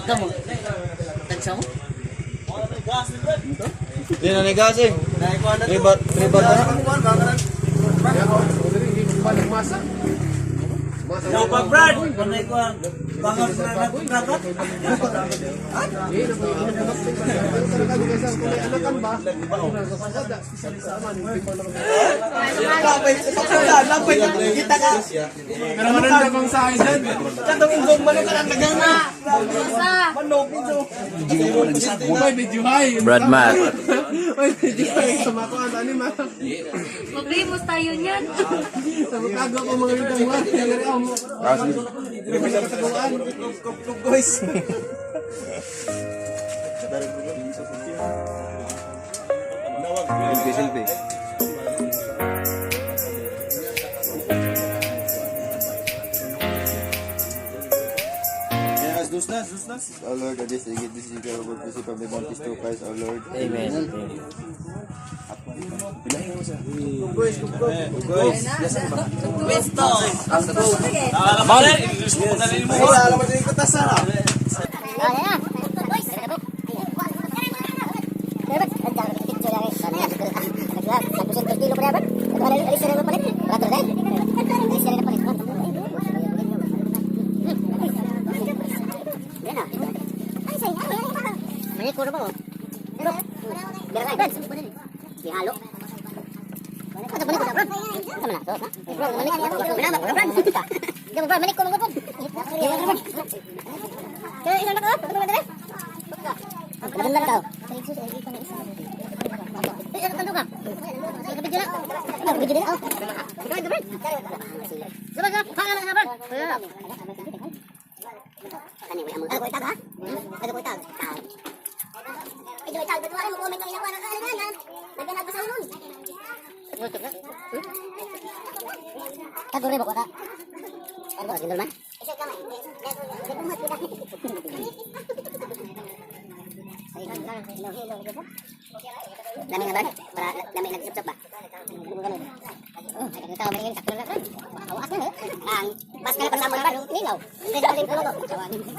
Tamo. Tagsa mo? Di na gas eh. Ribar, ribar na. Pa Brad, panay ko ang bangal sa dagat. Kita ka. Pero ano na kung sa akin dyan? Katong inggong manok ka lang nagana. Manok ito. Uy, medyo high. Brad Matt. Uy, medyo high. Sa matuan, ano ma? Mag-famous tayo niyan. Sa matago ko mga itang wa. Nangyari ako mo. Guys. Selfie, selfie. O Lord, this is this is your word, this is from the Montes to Christ, O Lord. Amen. Dihalo. Kagore ba ka? Ano ba man? Lami nga ba? Para lami nag-sup ba? Ang bas ka na pagsamot ba? Lingaw.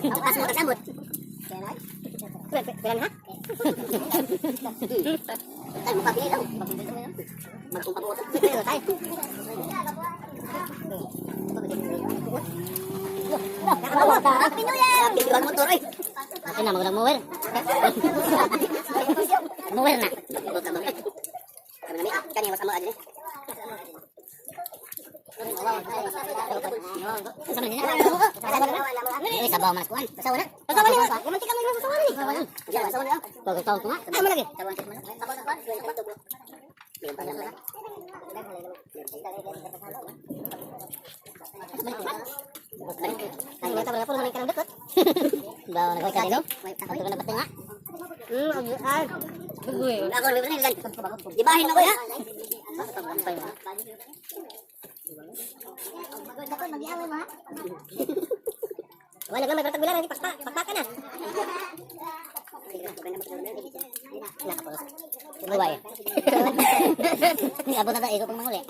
Awas mo pagsamot. Pilan ha? Ay, mukha pinilaw. Magkumpabuot. Tayo. Happy New Year! Happy New motor ay. Ako na magulang mower. Mower na. Kani was amo adre. Eh, sabaw man kuan. Sabaw na. Sabaw ni. Gumanti ka mo sabaw ni. Sabaw na. Sabaw ko nga. Ay mo lagi. Sabaw na kuan. Ay, wala pa naman kanang dukot. Bawa na ko no? Ako na batinga. Ay. Ako na lang. Gibahin na ko ya. Wala gamay pero tagbilan pakpa pakpa ka na. Nakapulos. Buhay. Ni abot na ta ikaw pang manguli.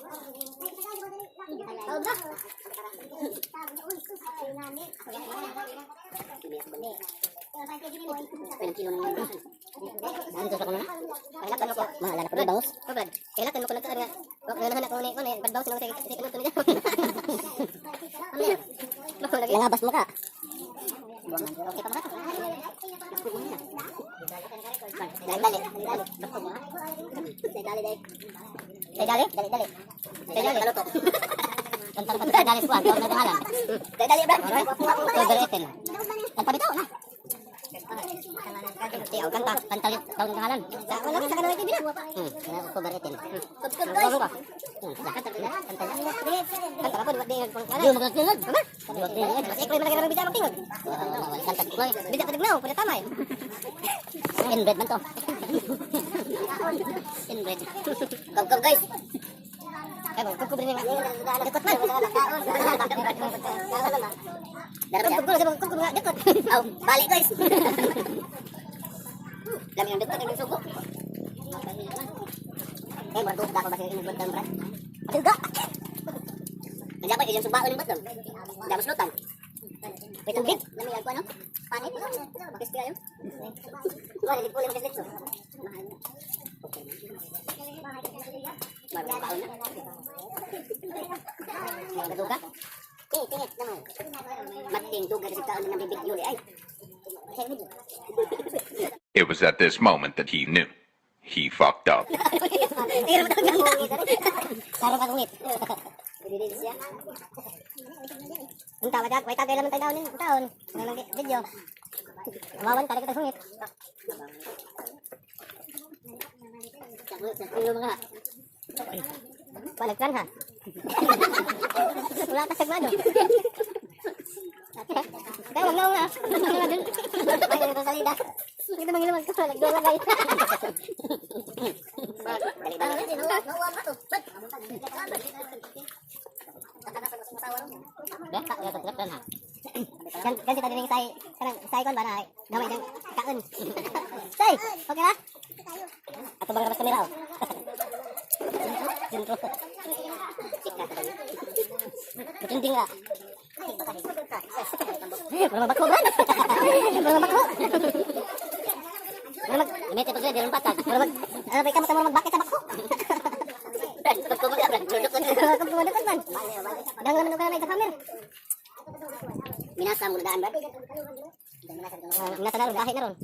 Ilang kilo na yun? Dito sa kuno na? Kailangan ko, maalala ko na bangus. Kailangan mo ko nagkaan nga. Wag na na ko ni ko ni bangus na sa sa kuno niya. Langabas mo ka. Okay pa ba? Dali dali. Dali dali. Dali dali dali. Dali dali kaluto. Kanta pa dali kuan, tawag na pangalan. Dali dali bro. Dali dali. Kanta bitaw na. Tiyaw kanta, kanta ulit, tawag ng pangalan. Sa wala sa kanila TV na. Ko baritin. Subscribe guys. Kanta kanta. Kanta pa di di mo magtingog. Ama? Magtingog. Mas ikoy man lagi bida magtingog. Kanta ko. Bida pa dignaw, pwede tamay. Inbred man to. Inbred. Go go guys. Ay, mo kukubre ni dikot man. Dara ba? Kukubre nga dikot. Aw, balik guys. Lami ang dikot ang sugo. Eh, martuok ka pa ba sa inyong batang brad? Matuga! Nandiyan pa, inyong subaon ng batang. Hindi mo slutan. May tubig. Lamig ako ano? Panit. Crispy ayo. Wala di puli magkaslit. Mahal. Mahal baon na. Mga duga. Tingit, tingit naman. Mating duga kasi taon na bibig yuli ay. It was at this moment that he knew. He fucked up. Sarap ang ungit. Siya. Unta ba way tagay laman tayo taon taon. Nang video. Wawan tarik kita sungit. Ano mga? Wala kan ha. Wala ta sagmado. Kaya wag na una. Ay, ito salida. Kita mangiluman ko nagduwa gay. Dali dali. Dah, tak ya tetep kan ha. Kan kan kita diri say kanang say kon ba na gamay dang kaon. Say, okay na? Ato bang rabas kamera oh. Sentro. Trending ah. Mura mabako, Brad. Mura mabako. Mura mag mete pa sila di patag. Mura mag ano ba ka mo magbakit sa bako. Brad, pagkumag Brad, dudukot. Pagkumag man. Dang naman ka na sa camera. Minasa mo daan ba? Minasa na ron, gahi na ron.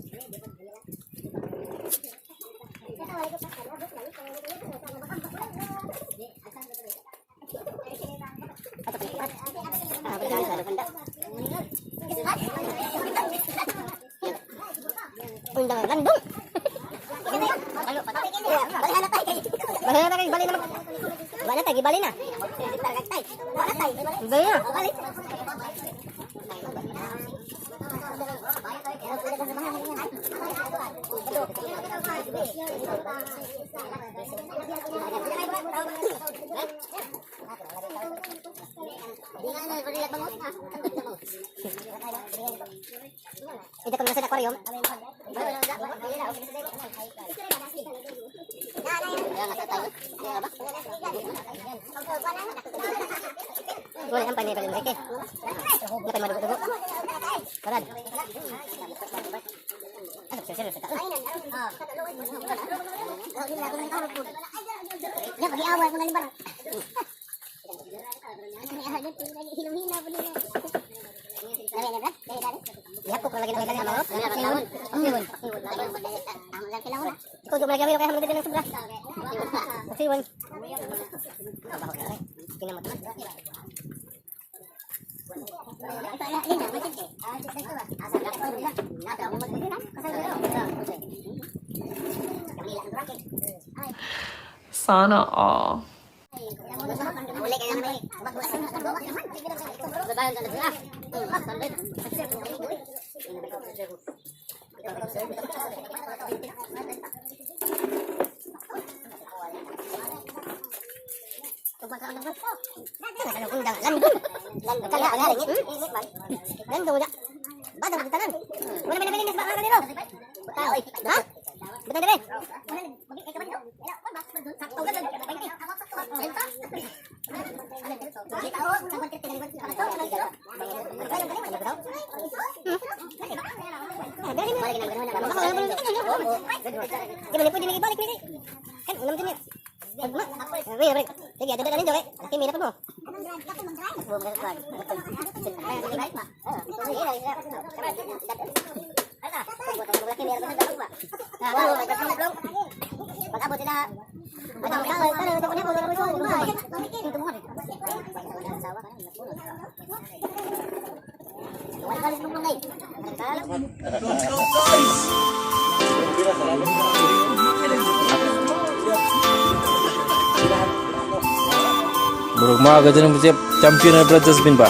Undang landong. Bali na tayo, bali na. Bali na tayo, bali na. Bali na. Ito kung nasa aquarium. Boleh sampai ni paling baik eh. Dapat madugo-dugo. Karan. Ano, serius tak? Ya, pagi awal kung nalimbar. Ihapok lagi na kaya mga. Siwon. Ikaw juga lagi kaya hamdan ng sobra. Siwon. Kinamot. Sana all. Let's go, guys! Murag maaga dyan ang champion na Brad Jasmine ba?